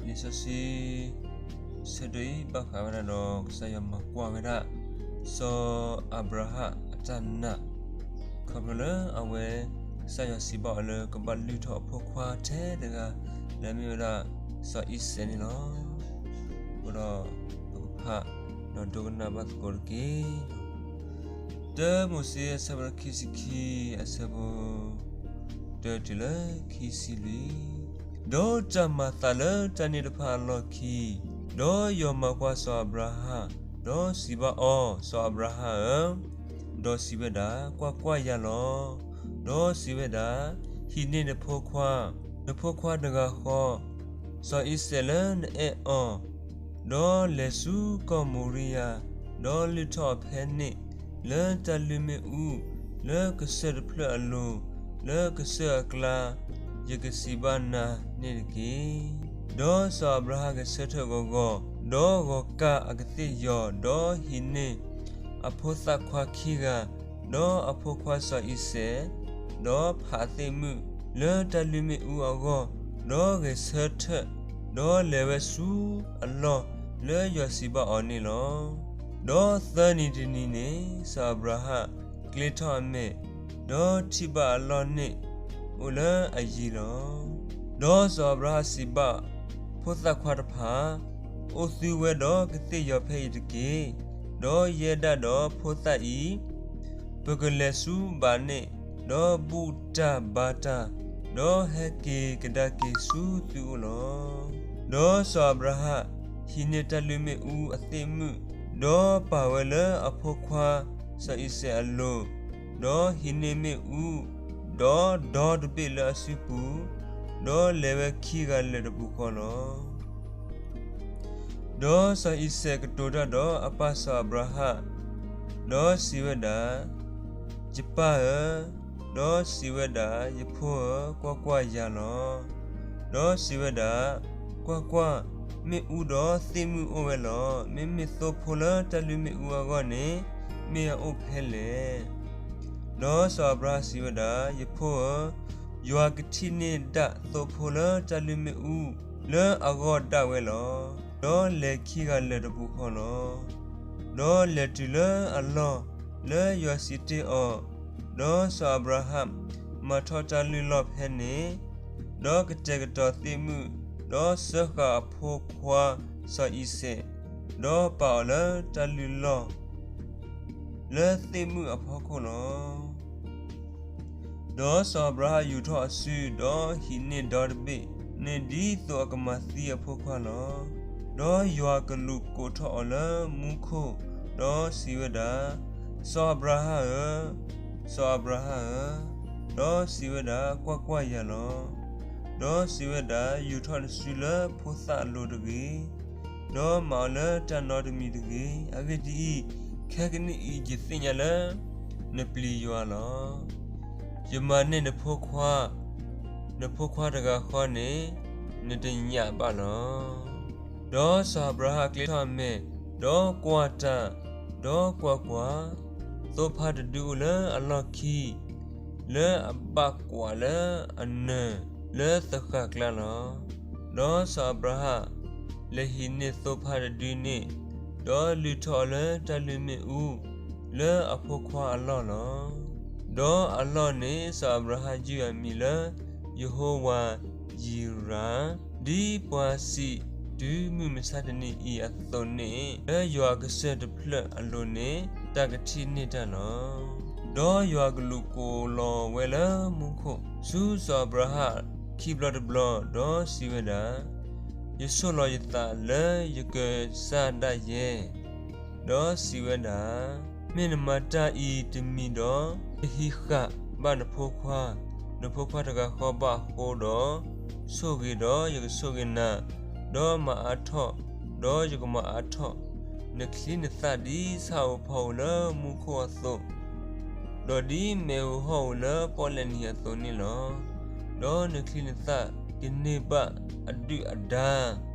လံာ်စီဆှံဆၢဒိၣ်အံၤ ဘၣ်ဃးဝဲဒၣ်ဒီး ကစၢ်ယွၤမၤကွၢ်ဝဲဒၣ် စီၤအၤဘြၤဟၣ်အတၢ်နာ် ခီဖျိလၢအဝဲ ကစၢ်ယွၤစံးဘၣ်အီၤလၢကဘၣ်လုၢ်ထီၣ်အဖိခွါထဲတဂၤ လၢအမ့ၢ်ဝဲဒၣ် စီၤအံၤစဲးန့ၣ်လီၤ. အဃိဒီး ပကဖးဒီးဒိကနၣ်ဘၣ်သကိးတက့ၢ်. တၢမိၤၡ့အဆၢဒိၣ်ခံဆံခံ အဆၢဖိ တၢတုၤလၢခံဆံလွံၢ်, ဒီးတၢ်မၤသးလၢတၢ်န့ၣ်တဖၣ်အလီၢ်ခံ, ဒီးယွၤမၤကွၢ်စီၤအၤဘြၤဟၣ်, ဒီးစံးဘၣ်အီၤ, စီၤအၤဘြၤဟၣ်ဧၢ, ဒီးစံးဝဲဒၣ်, ကွၢ်ကွၢ်, ယၤလီၤ. ဒီးစံးဝဲဒၣ်, ဟံးန့ၢ်နဖိခွါ, နဖိခွါတဂၤဃီ, စီၤအံၤစဲးလၢနအဲၣ်အီၤ, ဒီးလဲၤဆူကီၢ်မိၤရံယၤ, ဒီးလုၢ်ထီၣ်အီၤဖဲန့ၣ်, လၢတၢ်လုၢ်မ့ၣ်အူ, လၢကစၢၢ်တဖျၢၣ်အလိၤ, လၢကစၢၢ်အကျါ, ယကစံးဘၣ်နၤန့ၣ်တက့ၢ်. ဒီးစီၤအၤဘြၤဟၣ်ဂဲၤဆၢထၢၣ်ဂီၤဂီၤ, ဒီးဂီၤကၢ်အကသ့ၣ်ယီၤ, ဒီးဟံးန့ၢ်အဖိသၣ်ခွါခံဂၤ, ဒီးအဖိခွါစီၤအံၤစဲး, ဒီးဖးအသ့ၣ်မုၣ်လၢတၢ်လုၢ်မ့ၣ်အူအဂီၢ်, ဒီးဂဲၤဆၢထၢၣ်, ဒီးလဲၤဝဲဆူအလီၢ်လၢယွၤစံးဘၣ်အီၤန့ၣ်လီၤ. ဒီးသၢနံၤတနံၤန့ၣ် စီၤအၤဘြၤဟၣ်ကျ့ထီၣ်အမဲာ်, ဒီးထံၣ်ဘၣ်အလီၢ်န့ၣ်အိၣ်လၢအယံၤလီၤ. ဒီးစီၤအၤဘြၤဟၣ်စံးဘၣ်, ဖိသၣ်ခွါတဖၣ်, အိၣ်သုဝဲဒီးကသ့ၣ်ယီၤဖဲအံၤတက့ၢ်. ဒီးယဲဒၣ်ဒီးဖိသၣ်အံၤ, ပကလဲၤဆူဘးန့ၣ်, ဒီးဘူၣ်တၢ်ဘါတၢ်, ဒီးဟဲက့ၤကဒါက့ၤဆူသုအိၣ်လီၤ. ဒီးစီၤအၤဘြၤဟၣ်ဟံးန့ၢ်တၢ်လုၢ်မ့ၣ်အူအသ့ၣ်မုၣ်, ဒီးပာ်ဝဲလၢအဖိခွါစီၤအံၤစဲးအလိၤ, ဒီးဟံးန့ၢ်မ့ၣ်အူ, ဒီးဒီတဘ့ၣ်လၢအစုပူၤ, ဒီးလဲၤဝဲခံဂၤလၢာ်တပူၤဃီလီၤ. ဒီးစီၤအံၤစဲးကတိၤတၢ်ဒီးအပၢ်စီၤအၤဘြၤဟၣ်, ဒီးစံးဝဲဒၣ်, ယပၢ်ဧၢ, ဒီးစံးဝဲဒၣ်, ယဖိဧၢ, ကွၢ်ကွၢ်, ယၤလီၤ. ဒီးစံးဝဲဒၣ်, ကွၢ်ကွၢ်, မ့ၣ်အူဒီးသ့ၣ်မုၣ်အိၣ်ဝဲလီၤ. မ့မ့ၢ်သိဖိလၢတၢ်လုၢ်မ့ၣ်အူအဂီၢ်န့ၣ်, မ့ၢ်အအိၣ်ဖဲလဲၣ်. ဒီးစီၤအၤဘြၤဟၣ်စံးဝဲဒၣ်, ယဖိဧၢ, ယွၤကထံၣ်န့ၢ်ဒၣ်သိဖိလၢတၢ်လုၢ်မ့ၣ်အူ လၢအဂီၢ်ဒၣ်ဝဲလီၤ. ဒီးလဲၤခံဂၤလၢာ်တပူၤဃီလီၤ. ဒီးလဲၤတုၤလၢအလီၢ်လၢယွၤစံးတ့ၢ်အီၤ, ဒီးစီၤအၤဘြၤဟၣ်မၤထီၣ်တၢ်လုၢ်လီၢ်ဖဲန့ၣ်, ဒီးကတဲာ်ကတီၤသ့ၣ်မုၣ်, ဒီးစၢဃာ်အဖိခွါစီၤအံၤစဲး, ဒီးပာ်အီၤလၢတၢ်လုၢ်လီၢ် လၢသ့ၣ်မုၣ်အဖီခိၣ်လီၤ. ဒီးစီၤအၤဘြၤဟၣ်ယူာ်ထီၣ်အစု, ဒီးဟံးန့ၢ်ဒီတဘ့ၣ်န့ၣ်ဒ်သိးအကမၤသံအဖိခွါလီၤ. ဒီးယွၤကလူးကိးထီၣ်အီၤလၢမူခိၣ်, ဒီးစံးဝဲဒၣ်, စီၤအၤဘြၤဟၣ်ဧၢ, စီၤအၤဘြၤဟၣ်ဧၢ, ဒီးစံးဝဲဒၣ်, ကွၢ်ကွၢ်, ယၤလီၤ. ဒီးစံးဝဲဒၣ်, ယူာ်ထီၣ်နစုလၢဖိသၣ်အလိၤတဂ့ၤ, ဒီးမၤအီၤလၢတၢ်နီတမံၤတဂ့ၤ. အဂ့ၢ်ဒ်အံၤ, ခဲကနံၣ်အံၤယသ့ၣ်ညါလၢ နပျံၤယွၤလီၤ. ယမၤန့ၢ်နဖိခွါ, နဖိခွါတဂၤဃီန့ၣ် နတညးဘၣ်လီၤ. ဒီးစီၤအၤဘြၤဟၣ်ကျ့ထီၣ်အမဲာ်, ဒီးကွၢ်တၢ်, ဒီးကွၢ်ကွၢ်, သိဖါတဒုအိၣ်လၢအလီၢ်ခံ, လၢအဘၣ်ကွးလၢအနၢၤလၢသဃာ်ကျါလီၤ. ဒီးစီၤအၤဘြၤဟၣ်လဲၤဟံးန့ၢ်သိဖါတဒုန့ၣ်, ဒီးလုၢ်ထီၣ်အီၤလၢတၢ်လုၢ်မ့ၣ်အူ လၢအဖိခွါအလီၢ်လီၤ. ဒီးအလီၢ်န့ၣ် စီၤအၤဘြၤဟၣ်ယုၢ်အမံၤလၢ ယဟိဝၤယံၤရၤ, ဒ်ပှၤစံးတုၤမုၢ်မဆါတနံၤအံၤအသိးန့ၣ်, လၢယွၤအကစၢၢ်တဖျၢၣ်အလိၤန့ၣ် တၢ်ကထံၣ်န့ၢ်တၢ်လီၤ. ဒီးယွၤကလူးကိးလီၤဝဲလၢမူခိၣ် ဆူစီၤအၤဘြၤဟၣ်ခံဘျီတဘျီ, ဒီးစံးဝဲဒၣ်, ယဆိၣ်လီၤယသးလၢယကစၢ်ဒၣ်ယဲ, ဒီးစံးဝဲဒၣ်, မ့ၢ်နမၤတၢ်အံၤတမံၤဒီး, တဟံးဃာ်ဘၣ်နဖိခွါ, နဖိခွါတဂၤဃီဘၣ်အဃိဒီး, ဆိၣ်ဂ့ၤဒီးယကဆိၣ်ဂ့ၤနၤ, ဒီးမၤအါထီၣ်, ဒီးယကမၤအါထီၣ်, နချံနသၣ်ဒ်ဆၣ်ဧိၤဖီဧိၤလၢမူခိၣ်အသိး, ဒီးဒ်မ့ၣ်ဧိၤဟီၣ်ဧိၤလၢပီၣ်လဲၣ်နံၤအသိးန့ၣ်လီၤ. ဒီးနချံနသၣ်ကန့ၢ်ဘၣ်အဒုၣ်အဒါ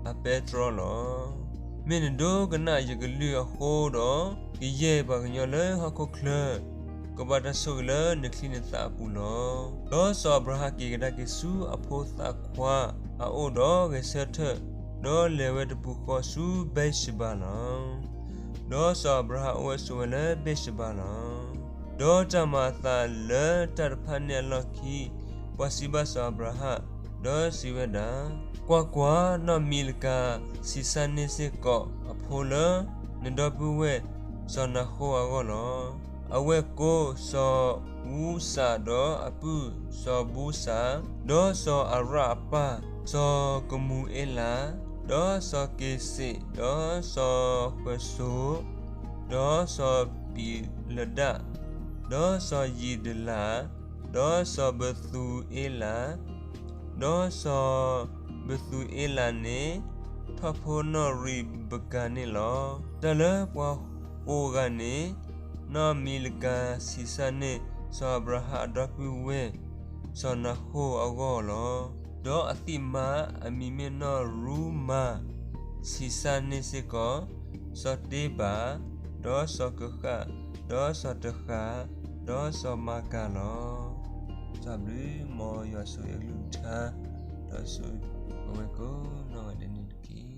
အပဲတြီလီၤ. မ့ၢ်နဒိကနၣ်ယကလုၢ်အဃိဒီး, ကယဲၢ်ပှၤကညီလၢဟီၣ်ခိၣ်ချၢ ကဘၣ်တၢ်ဆိၣ်ဂ့ၤလၢနချံနသၣ်အပူၤလီၤ. ဒီးစီၤအၤဘြၤဟၣ်က့ၤကဒါက့ၤဆူအဖိသၣ်ခွါအအိၣ်ဒီးဂဲၤဆၢထၢၣ်, ဒီးလဲၤဝဲတပူၤဃီဆူဘ့းၡဘၤလီၤ. ဒီးစီၤအၤဘြၤဟၣ်အိၣ်ဝဲဆိးဝဲလၢဘ့းၡဘၤလီၤ. ဒီးတၢ်မၤအသးလၢတၢ်တဖၣ်န့ၣ်အလီၢ်ခံ, ပှၤစံးဘၣ်စီၤအၤဘြၤဟၣ်, ဒီးစံးဝဲဒၣ်, ကွၢ်ကွၢ်, နီၢ်မံၤလကၤဆံးစၢ်န့ၢ်စ့ၢ်ကီးအဖိလၢနဒီပုၢ်ဝဲၢ်စီၤနၤဃိၣ်အဂီၢ်လီၤ. အဝဲၢ်ကိၢ်စီၤအူစးဒီးအပုၢ်စီၤဘူစး, ဒီးစီၤအၤရၣ်အပၢ်စီၤကမူၤအ့လး, ဒီးစီၤက့ၤစ့း, ဒီးစီၤဃၢစိၤ, ဒီးစီၤပံၤလဒၣ်, ဒီးစီၤယံးဒလး, ဒီးစီၤဘသူၤအ့လး, ဒီးစီၤဘသူၤအ့လးန့ၣ် ထီၣ်ဖိနီၢ်ရံးဘကၤန့ၣ်လီၤ. တၢ်လၢပှၤကိးဂၤန့ၣ်, နီၢ်မံၤလကၤဆံးစၢ်န့ၢ်စီၤအၤဘြၤဟၣ်အဒီပုၢ်ဝဲၢ်စီၤနၤဃိၣ်အဂီၢ်လီၤ. ဒီးအသံၣ်မါအမံၤမ့ၢ်နီၢ်ရူမၤ, ဆံးစၢ်န့ၢ်စ့ၢ်ကီးစီၤတ့ဘၤ, ဒီးစီၤကဃၣ်, ဒီးစီၤတဃၣ်, ဒီးစီၤမၤကၤလီၤ. တၢ်ဘျုး, မ်ယွၤဆိၣ်ဂ့ၤအကလုၢ်ကထါ, ဒီးဆိၣ်ဂ့ၤပဝဲကိးနီၢ်ဂၤဒဲးန့ၣ်တက့ၢ်.